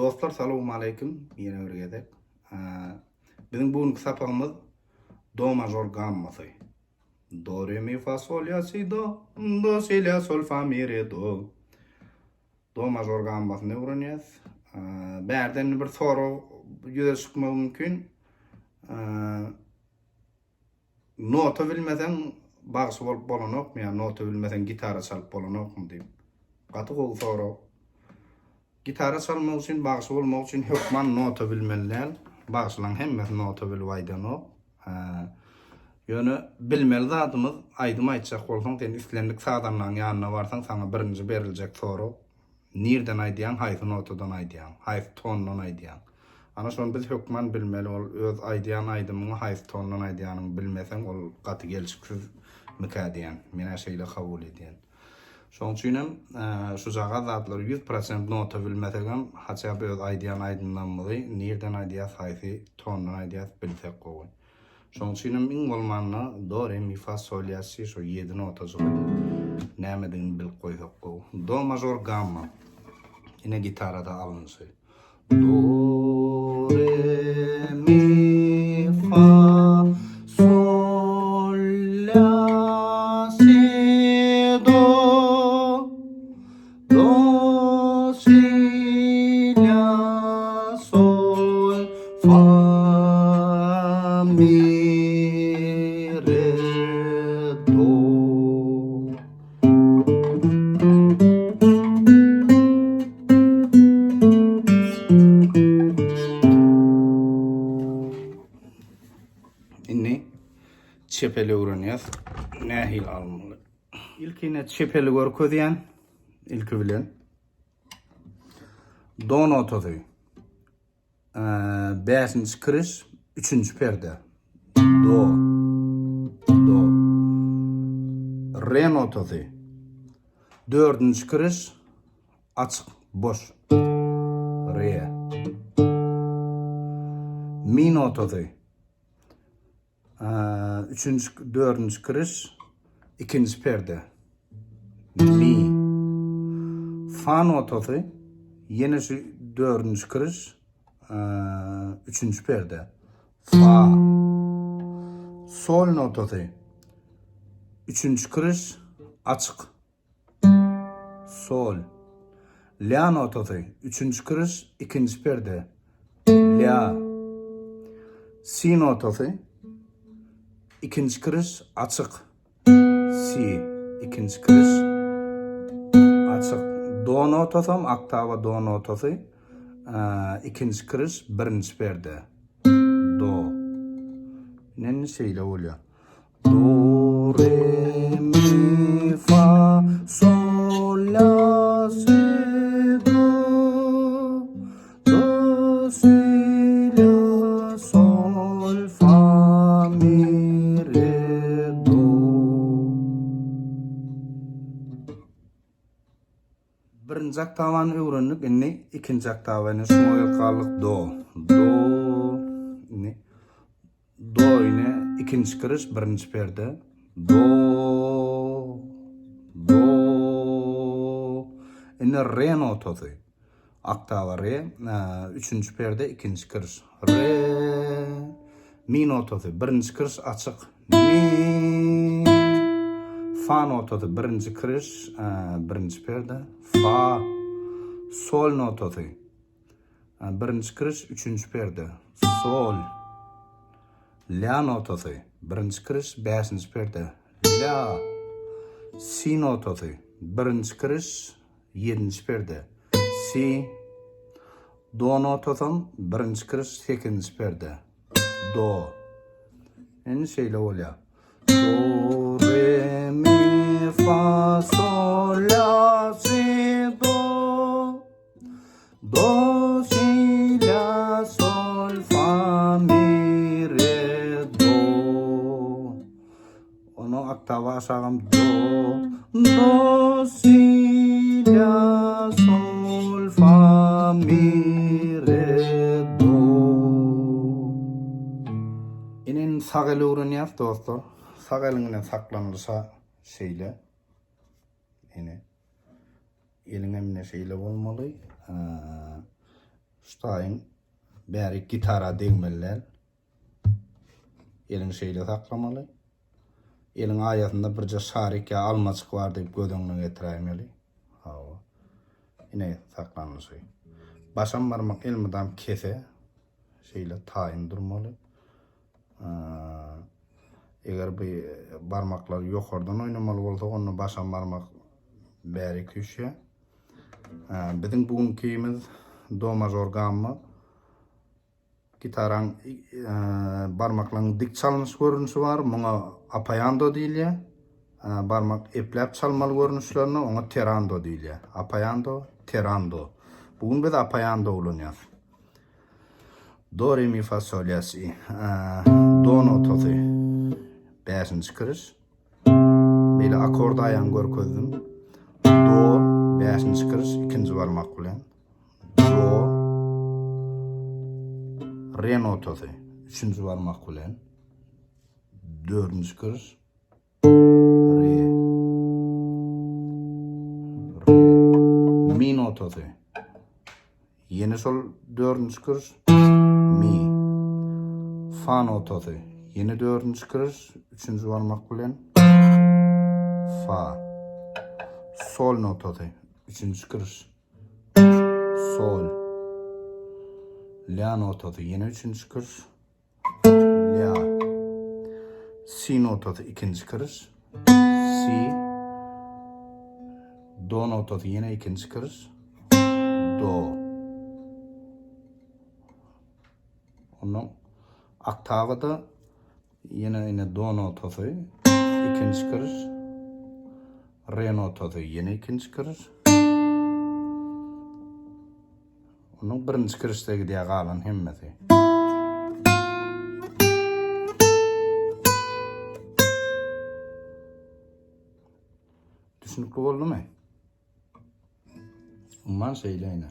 Dostlar salowmaleýkim ýene bir gezek. Biziň bu günki sapagymyz do mažor gammasy. Do re mi fa sol ýa si do, do si la sol fa mi re do. Do mažor gammasyny öwrenýäs. Bärde indi bir sorag ýüze çykmagy mümkin. Nota bilmeseň bagşy bolup bolanokmy ýa nota bilmeseň gitara çalyp bolanokmy diýip. Gaty gowy sorag. Gitara çalmak üçin, bagşy bolmak üçin hökman nota bilmeli däl. Bagşylaryň hemmesi nota bilip aýdanok. Ýöne bilmeli zadymyz aýdym aýtjak bolsaň sen islendik sazandaň ýanyna barsaň saňa birinji beriljek sorag Nirden aýdýaň, haýsy notadan aýdýaň, haýsy tondan aýdýaň. Ana şony biz hökman bilmeli, ol öz aýdýan aýdymyňy haýsy tondan aýdýanyňy bilmeseň ol gaty gelşiksiz mikä diýen. Men-ä şeýle kabul edýän. Şoň üçinem şujagaz zatlary 100% nota bilmesegem, haçap öz aýdýan aýdymlarymyzy nirden aýdýas, haýsy tondan aýdýas bilsek gowy. Şoň üçinem iň bolmanda do, re, mi, fa, sol, ýa, si şo ýedi notajygy nämedigini bilip goýsak gowy. Do mažor gamma. Ine gitarada alynşy. Do, re, mi, fa, sol, la, si, do. Do, si, la, sol, fa, mi, re, do. Indi çep eli öwrenýäs. Nähili almaly? Ilki ine çep eli görkezýän. Ilki bilen. Do notasy. Bäşinji kiriş, üçünji perde. Do. Do. Re notasy. Dördünji kiriş, açyk, boş. Re. Mi notasy. Üçünji, dördünji kiriş, ikinji perde. Mi. Fa notasy, ýene şu dördünji kiriş, üçünji perde. Fa. Sol notasy, üçünji kiriş, açyk. Sol. Lýa notasy, üçünji kiriş, ikinji perde. Lýa. Si notasy, ikinji kiriş, açyk. Si, ikinji kiriş, açyk. Do notasam, oktawa do notasy, ikinji kiriş, birinji perde. Do. Indi şeýle bolýar. Do, re, mi, fa, sol, la, si, do. Do, si, la, sol, fa, mi, re, do. Birinji oktawany öwrendik, indi ikinji oktawa, indi şuňa gelip galdyk, do, do, indi Do ine ikinji kiriş birinji perde. Do Do Indi re notasy. Oktawa re, üçünji perde ikinji kiriş. Re Mi notasy birinji kiriş açyk. Mi Fa notasy birinji kiriş, birinji perde. Fa Sol notasy Birinji kiriş, üçünji perde. Sol. Lýa notasy. Birinji kiriş, bäşinji perde. Lýa. Si notasy. Birinji kiriş, ýedinji perde. Si. Do notasam birinji kiriş, sekizinji perde. Do. Indi şeýle bolýar. Do, re, mi, fa, sol, la, si, do. Do, si, la, sol, fa, mi, re, do. Onuň oktawa aşagam do, do, si, la, sol, fa, mi, re, do. Ine indi sag eli öwrenýäs dostlar. Sag eliň bilen saklanylyşa şeýle. Ine. Eliňem ine şeýle bolmaly. Şu taýyň bärik gitara degmeli däl. Eliňi şeýle saklamaly. Eliň aýasynda birje şarik ýa almajyk bar diýip göz öňüne getiräýmeli. Hawa. Ine saklanyşy. Başam barmak elmydam kese. Şeýle taýyn durmaly. Eger bu barmaklar ýokardan oýnamaly bolsa, onda başam barmak bärik düşýär. Biziň bu günkimiz do mažor gamma. Gitaraň barmaklaryň dik çalynyş görnüşi bar. Muňa apoýando diýilýär. Barmak epläp çalmaly görnüşlerine oňa terando diýilýär. Apoýando, terando. Bu gün biz apoýando ulanýarys. Do, re, mi, fa, sol, la, si. Do notasy. Bäşinji kiriş. Beýle akord aýagyny görkezdim. Do, bäşinji kiriş, ikinji barmak bilen. Do, Re notasy, üçünji barmak bilen. Dördünji kiriş. Re. Re. Mi notasy. Ýene şol dördünji kiriş. Mi. Fa notasy. Ýene dördünji kiriş, üçünji barmak bilen. Fa. Sol notasy. Üçünji kiriş. Sol. La notasy. Ýene üçünji kiriş. La. Si notasy ikinji kiriş. Si. Do notasy ýene ikinji kiriş. Do. Ondan oktawada ýene ýene do notasy ikinji kiriş. Re notasy ýene ikinji kiriş. Onuň birinji kirişde gidýär galan hemmesi. Düşünikli boldumy? Umman şeýle ine.